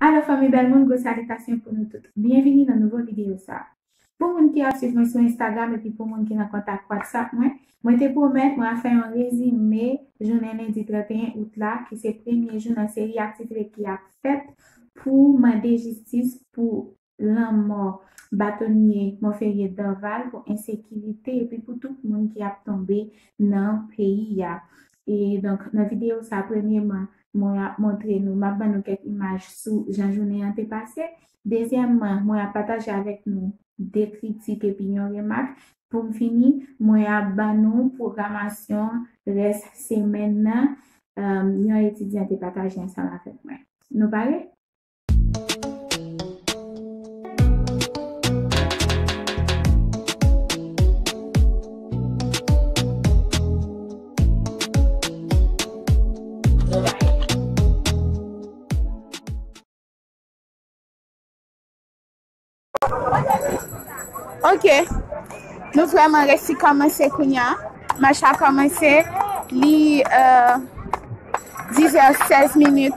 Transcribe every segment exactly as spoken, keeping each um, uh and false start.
Alo fanmi bèl moun, gwo salitasyon pou nou tout. Byenvini nan nouvo videyo sa. Pou moun ki ap swiv mwen sou Instagram epi pou moun ki nan kontak WhatsApp mwen, mwen te pwomèt mwen ap fè yon rezime jounen lendi trannteyen out la, ki se premye jou nan seri aktivite ki ap fèt pou mande jistis pou lanmò batonye Monferrier Dorval, pou ensekirite epi pou tout moun ki ap tonbe nan peyi a. E donk, nan videyo sa, premyeman, mwen ap montre nou, m ap ban nou kèk imaj sou jan jounen an te pase. Dezyèmman, mwen ap pataje avèk nou de kritik epi yon remak. Pou m fini, mwen ap ban nou pwogramasyon rès semèn nan, um, yon etidyan te pataje ansanm avèk mwen. Nou pare? Ok. Nou vrèman resi kòmanse kounya. Mach la kòmanse. Li, euh, dizè sèz minit.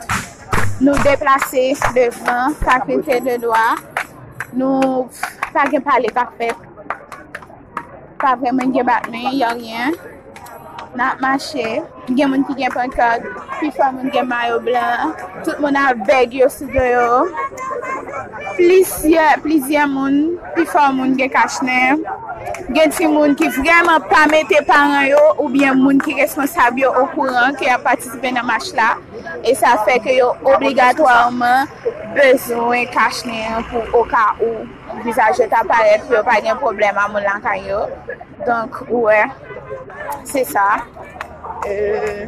Nou deplase devan Fakilte de Dwa. Nou pa gen pale k ap fèt. Pa vrèman gen batmen, y a rien. N ap mache. Gen moun ki gen pankart, pifò moun gen mayo blan. Tout moun ak bèg yo sou do yo. Plizyè, plizyè moun, pifò moun gen kachnen. Gen timoun ki vrèman pa mete paran yo oubyen moun ki responsab yo okouran ke y ap patisipe nan mach la. E sa fè ke yo obligatwaman bezwen kachnen an pou oka ou vizaj yo ta parèt, pou yo pa gen pwoblèm a moun lakay yo. Donk, ou wè, se sa. Euh,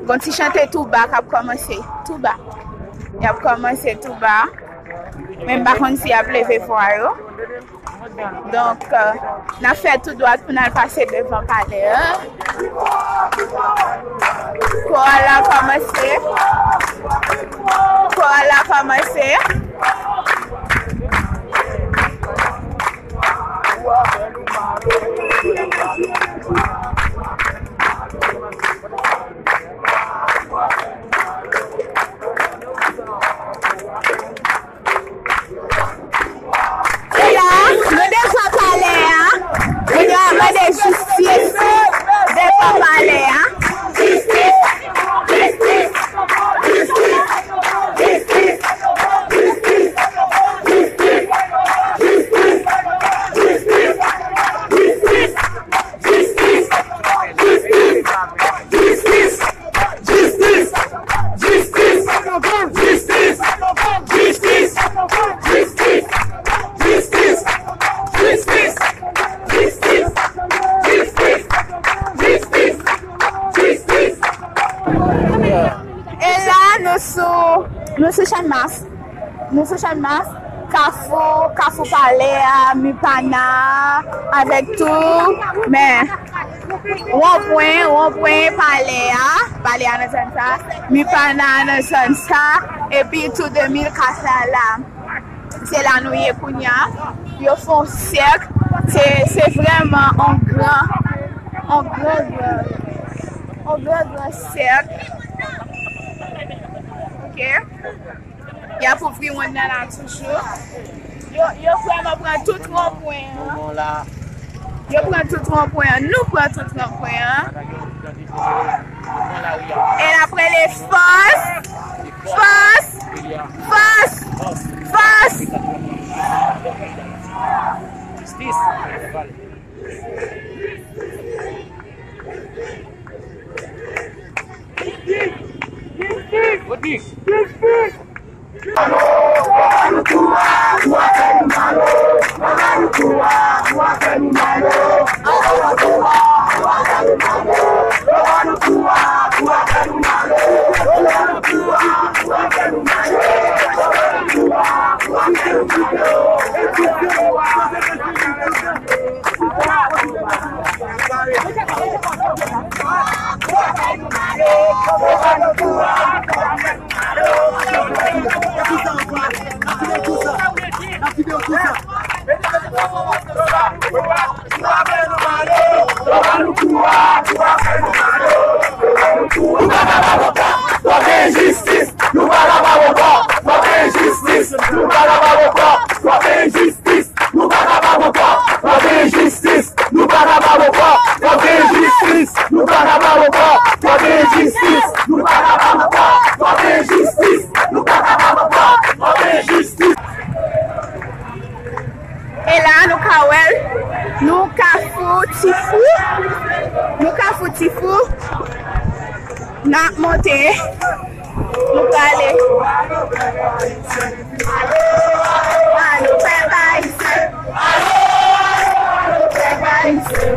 gon ti chante tou ba k ap kòmanse. Tou ba. Y ap kòmanse tou ba. Men m pa konn si y ap leve vwa yo. Donk, euh, n ap fè tou dwat pou n al pase devan palè a. Koral la kòmanse. Koral la kòmanse. Kounye a, nou devan palè a. Kounye a, mande jistis devan palè a. Jistis! Jistis! Jistis! Jistis! Jistis! Jistis! Jistis! Jistis! Jistis! E la, nou sou, nou sou Channmas. Nou sou Channmas, Kafou, Kafou Palè a, Mupana, avèk tou, men, wonpwen, wonpwen Palè a, Palè a nan zòn sa, Mupana nan zòn sa, epi tou de mil kat la la. Se la nou ye kounye a. Yo fè yon sèk, se, se vrèman yon gran, yon gran, gran, yon gran, gran sèk. Ok. Y ap ouvri wonn nan la toujou. Yo, yo vrèman pran tout wonpwen an. Yo pran tout wonpwen an. Nou pran tout wonpwen an. E l ap rele fòs, fòs, fòs, fòs. Jistis! Jistis! Jistis! Nou pa ka pa ankò. N ap monte. Nou prale. Alo, pèp ayisyen. Alo, pèp ayisyen.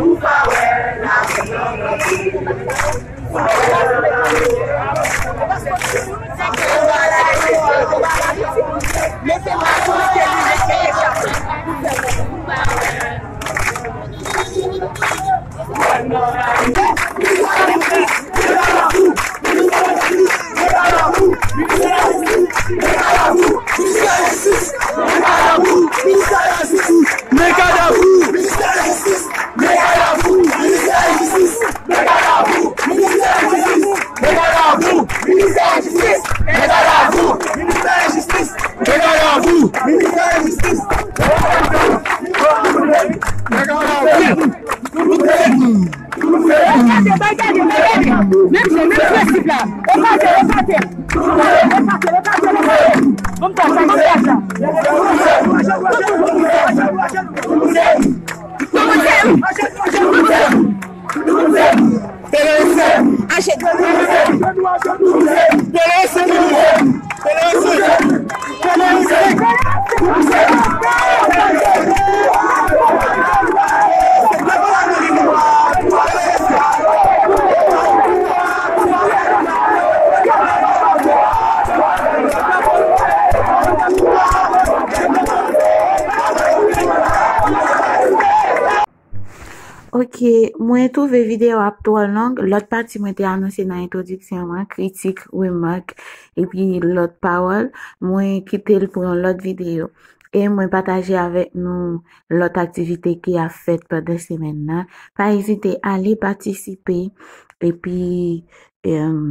Menm jan, menm prensip la. Ekate, ekate. Ekate, ekate, ekate. Banm tach la, banm tach la. Ok, mwen twouve videyo a ap twò long. Lòt pati mwen te anonse nan entwodiksyon an, kritik, remak, epi lòt pawòl. Mwen kite l pou yon lòt videyo. E mwen pataje avèk nou lòt aktivite ki ap fèt pandan semèn nan. Pa ezite ale patisipe, epi, em,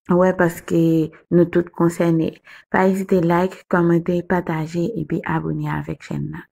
wè, paske nou tout konsène. Pa ezite like, kòmante, pataje, epi abone avèk chèn nan.